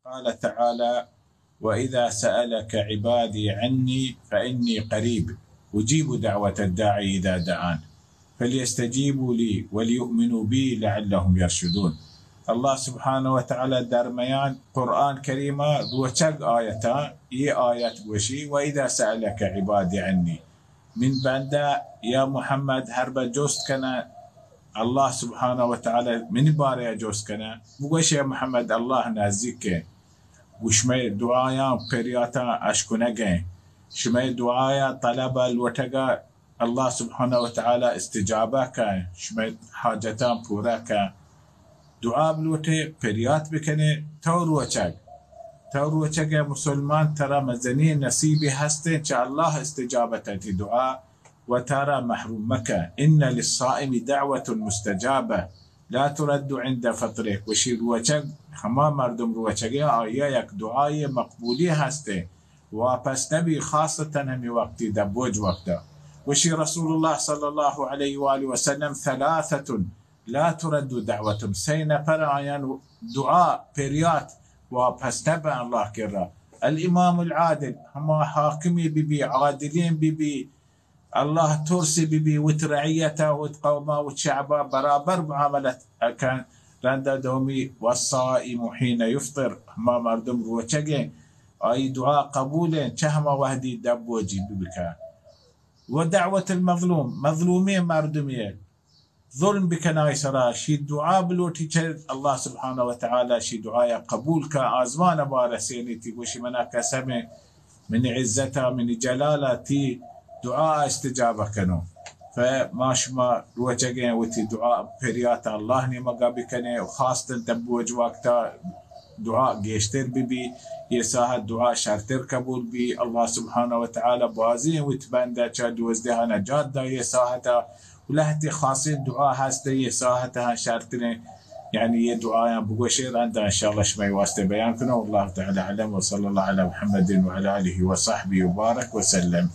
قال تعالى: وإذا سألك عبادي عني فإني قريب أجيب دعوة الداع إذا دعان فليستجيبوا لي وليؤمنوا بي لعلهم يرشدون. اللہ سبحانہ و تعالی درمیان قرآن کریمہ روچگ آیتاں، یہ آیت گوشی: وإذا سألك عبادي عني، من بندہ یا محمد ہر بہ جست کنہ، اللہ سبحانہ و تعالی منی بارہ جست کنہ، بگوش: اے محمد، اللہ نزدیک ایں، گو شمئے دعایاں پریاتاں اشکنگ ایں، شمئے دعایا طلبا لوٹگا اللہ سبحانہ و تعالی استجابہ کن، شمئے حاجتاں پورا کن۔ دعا بلوٹے، پریات بکنے، تو روچگ، تو روچگ اے مسلمان، ترا مزنیں نصیبے ہستیں، چہ اللہ استجابت تی دعا و تارا محروم مکن۔ ان للصائم دعوة مستجابة لا ترد عند فطره۔ وشی روچگ، ہما مردم روچگے، آیا یک دعای مقبولی ہستیں، واپس نبی، خاصتاً ہمی وقتی دبوج وقتا۔ وشی رسول اللہ صلی اللہ علیہ وآلہ وسلم: ثلاثة لا ترد دعوتهم، سئے نفر آیان دعا پریات واپس نہ بہ اللہ کرا۔ الامام العادل، ہما حاکمی بی بی، عادلین بی بی، اللہ ترسی بی بی، وت رعیتا، وت قوما، وت شعبا برابر معاملت اکن۔ رندا دومی: والصائم حين يفطر، ہما مردم روچگیں، آئی دعا قبولیں، چہ ہما وحدی دبوجی ببکن۔ ودعوة المظلوم، مظلومیں مردمے ظلم بکن آئی سرا، شی دعا بلوٹی چہ اللہ سبحانہ و تعالی شی دعایا قبول کا، آزمان بارسینی تی گوشی: منا قسم، منی عزتا، منی جلالا تی دعا استجابہ کنو۔ فما شما روچگیں وتی دعا پریاتا اللہ نیمگا بکنے و خاصتاً دبوج وقتا دعا گیشتر بہ بی، یہ ساعت دعا شرتر قبول بی۔ اللہ سبحانہ و تعالی بازیں وت بندہ چہ دوزدہ نجات دا یہ ساعتا۔ و لہتے خاصیں دعا ہست یہ ساعتا شرتریں، یعنی یہ دعایاں بگوشے رندا انشاءاللہ شمئے واسطے بیان کنو۔ واللہ تعالی اعلم، وصلی اللہ علی محمد وعلی آلہ وصحبہ وبارک وسلم۔